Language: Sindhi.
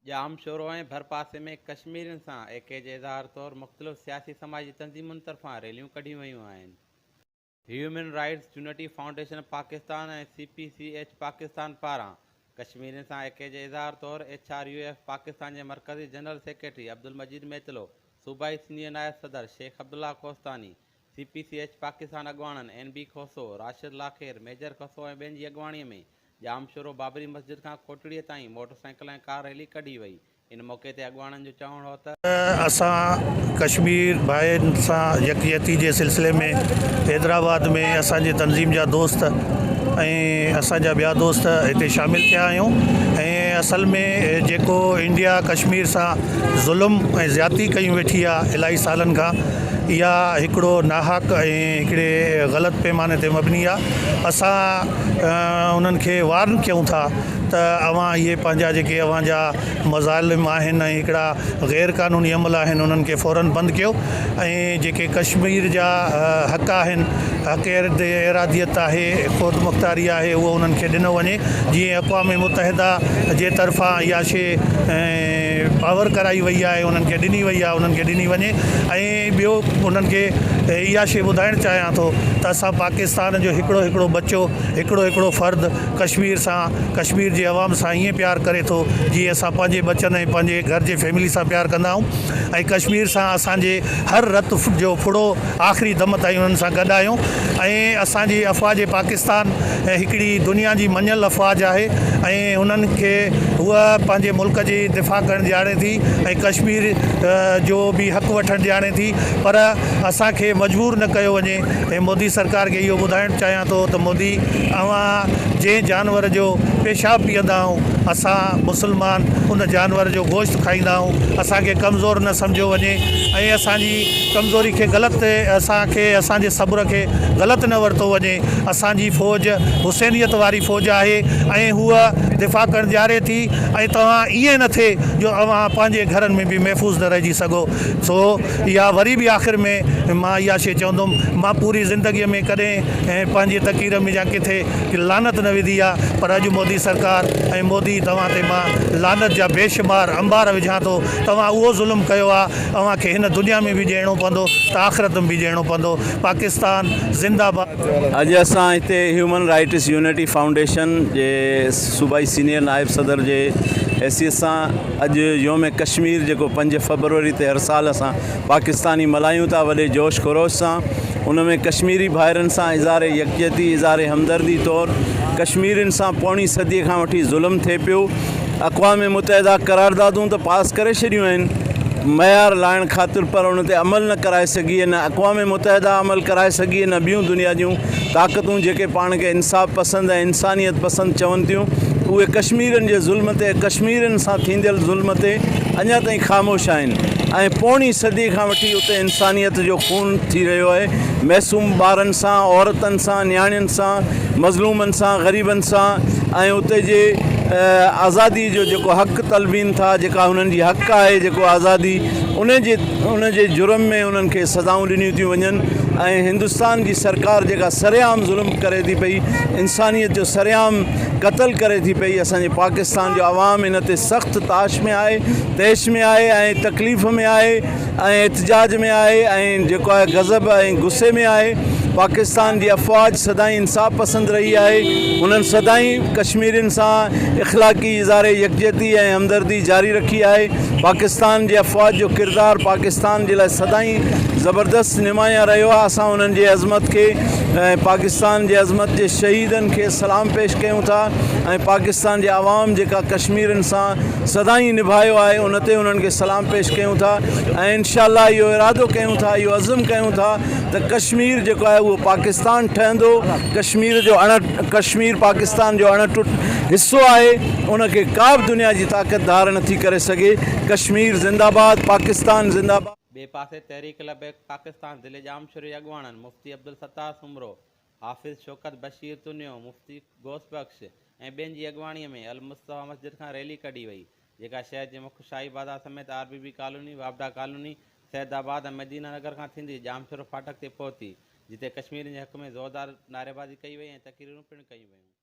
ڄامشورو ۽ ڀرپاسي ۾ ڪشميرين سان ايڪي جي اظهار طور مختلف سياسي سماجي تنظيمن طرفان ريليون ڪڍيون ويون آهن. Human rights unity foundation Pakistan ۽ C P C H Pakistan پاران ڪشميرين سان ايڪي جي اظهار طور H R U F Pakistan جي مرڪزي جنرل سيڪريٽري عبدالمجيد ميتلو، صوبائي سينيئر نائب صدر Sheikh Abdullah Kostani, C P C H Pakistan اڳواڻن اين بي کوسو، راشد لاکير، ميجر کوسو ۽ ٻين جي اڳواڻي ۾ ڄامشورو بابري مسجد کان ڪوٽڙيء تائين موٽر سائيڪل ۽ ڪار ريلي ڪڍي وئي. ان موقعي تي اڳواڻن جو چوڻ هو ته. اسان ڪشمير ڀائرن سان يڪجهتي جي سلسلي ۾ حيدرآباد ۾ اسان جي تنظيم جا دوست ۽ اسان جا ٻيا دوست هتي شامل ٿيا آهيون ۽ اصل ۾ جيڪو انڊيا ڪشمير سان ظلم ۽ زيادتي ڪيون ويٺي آهي الاهي سالن کان اها هڪڙو ناحق ۽ هڪڙي غلط پيماني تي مبني آهي اسان انهن کي وارن ڪيون ٿا ته اوهان اهي پنهنجا جيڪي اوهان جا مظالم آهن ۽ هڪڙا غير قانوني عمل آهن انهن کي فورن بند ڪيو ۽ جيڪي ڪشمير جا حق آهن حق اراديت آهي خود مختاري آهي اهو انهن کي ڏنو وڃي جيئن اقوام متحده جي طرفان اها شي پاور ڪرائي وئي آهي انهن کي ڏني وئي آهي انهن کي ڏني وڃي ۽ ٻيو انهن کي اها شي ٻڌائڻ چاهيان ٿو ته اسان پاڪستان جو هڪڙو هڪڙو ٻچو، هڪڙو هڪڙو فرد ڪشمير سان، ڪشمير جي عوام سان ائين پيار ڪري ٿو جيئن اسان پنهنجي ٻچن ۽ پنهنجي گهر جي فيملي سان پيار ڪندا آهيون ۽ ڪشمير سان اسان جي هر رت جو ڦڙو آخري دم تائين انهن سان گڏ آهيون ۽ اسان جي افواج پاڪستان هڪڙي دنيا جي مڃيل افواج آهي ۽ انهن کي هوء پنهنجي ملڪ جي دفاع ڪرڻ ڄاڻي ٿي ۽ ڪشمير جو به حق وٺڻ ڄاڻي ٿي پر اسان کي مجبور نه ڪيو وڃي ۽ مودي سرڪار کي اهو ٻڌائڻ چاهيان ٿو ته مودي اوهان جنهن جانور جو پيشاب پيئندا آهيون اسان مسلمان ان جانور جو گوشت کائيندا آهيون اسان کي ڪمزور نه سمجهيو وڃي ۽ اسان جي ڪمزوري کي غلط اسان کي اسان جي صبر کي غلط نه ورتو وڃي اسان جي فوج حسينيت واري فوج آهي ۽ هوء دفاع ڪرڻ ڄاڻي ٿي ۽ توهان ائين نه ٿئي جو اوهان پنهنجي گهرن ۾ به محفوظ نه رهجي سگهو سو يا وري به آخر ۾ مان اها شيء چوندم، مان پوري زندگيء ۾ ڪڏهن پنهنجي تقرير ۾ يا ڪٿي لعنت نه وڌي آ، پر اڄ مودي سرڪار ۽ مودي توهان تي مان لعنت جا بيشمار انبار وجهان ٿو، توهان اهو ظلم ڪيو آ، اوهان کي هن دنيا ۾ به ڏيڻو پوندو ته آخرت ۾ به ڏيڻو پوندو، پاڪستان زنده باد. اڄ اسان هتي هيومن رائٽس يونٽي فائونڊيشن جي صوبائي سينيئر نائب صدر جي حيثيت سان اڄ يوم ڪشمير جيڪو پنج فبروري تي هر سال اسان پاڪستاني ملهايون ٿا وڏي جوش خروش سان ان ۾ ڪشميري ڀائرن سان اظهار يڪجهتي اظهار همدردي طور ڪشميرين سان پوڻي صدي کان وٺي ظلم ٿئي پيو اقوام متحده قراردادون ته پاس ڪري ڇڏيون آهن معيار لاهڻ خاطر پر ان تي عمل نه ڪرائي سگهي نه اقوام متحده عمل ڪرائي سگهي نه ٻيون دنيا جون طاقتون جيڪي پاڻ کي انصاف پسند ۽ انسانيت پسند چون ٿيون اهي ڪشميرين جي ظلم تي ڪشميرين سان ٿينديل ظلم تي اڃا تائين خاموش آهن ۽ پوڻي صدي کان وٺي اتي انسانيت جو خون ٿي رهيو آهي معصوم ٻارن سان عورتن سان نياڻين سان مظلومن سان غريبن سان ۽ اتي جي آزادي جو جيڪو حق طلبين ٿا جيڪا انهن جي حق آهي جيڪو آزادي ان جي ان جي جرم ۾ انهن کي سزائون ڏنيون ٿيون وڃن ۽ هندستان جي سرڪار جيڪا سرعام ظلم ڪري ٿي پئي انسانيت جو سرعام قتل ڪري ٿي پئي اسان جي پاڪستان جو عوام ان تي سخت تاش ۾ آهي طيش ۾ آهي ۽ تڪليف ۾ آهي ۽ احتجاج ۾ آهي ۽ جيڪو آهي غضب ۽ غصي ۾ آهي پاڪستان جي افواج سدائين انصاف پسند رهي آهي انهن سدائين ڪشميرين سان اخلاقي اظهار يڪجهتي ۽ همدردي جاري رکي آهي پاڪستان جي افواج جو ڪردار پاڪستان جي لاء سدائين زبردست نمايان رهيو آهي اسان انهن جي عظمت کي ۽ پاڪستان جي عظمت جي شهيدن کي سلام پيش ڪيون ٿا ۽ پاڪستان جي عوام جيڪا ڪشميرين سان سدائين نڀايو آهي ان تي انهن کي سلام پيش ڪيون ٿا ۽ انشاء الله اهو ارادو ڪيون ٿا اهو عزم ڪيون ٿا ته ڪشمير جيڪو آهي اهو پاڪستان ٺهندو ڪشمير جو اڻ ڪشمير پاڪستان جو اڻ ٽٽ حصو آهي ان کي ڪا به دنيا جي طاقت ڌار نٿي ڪري سگهي ڪشمير زنده باد پاڪستان زنده باد. ٻئي پاسي تحريڪ لبيڪ پاڪستان ضلعي ڄامشوري جي اڳواڻن مفتي عبدالستار سومرو، حافظ شوڪت بشير تنيو، مفتي غوث بخش ۽ ٻين جي اڳواڻي ۾ المصطفيٰ مسجد کان ريلي ڪڍي وئي، جيڪا شهر جي مک شاهي بازار سميت آر بي بي ڪالوني، واپڊا ڪالوني، سيد آباد ۽ مدينه نگر کان ٿيندي ڄامشورو ڦاٽڪ تي پهتي، جتي ڪشميرين جي حق ۾ زوردار نعريبازي ڪئي وئي ۽ تقريرون پڻ ڪيون ويون.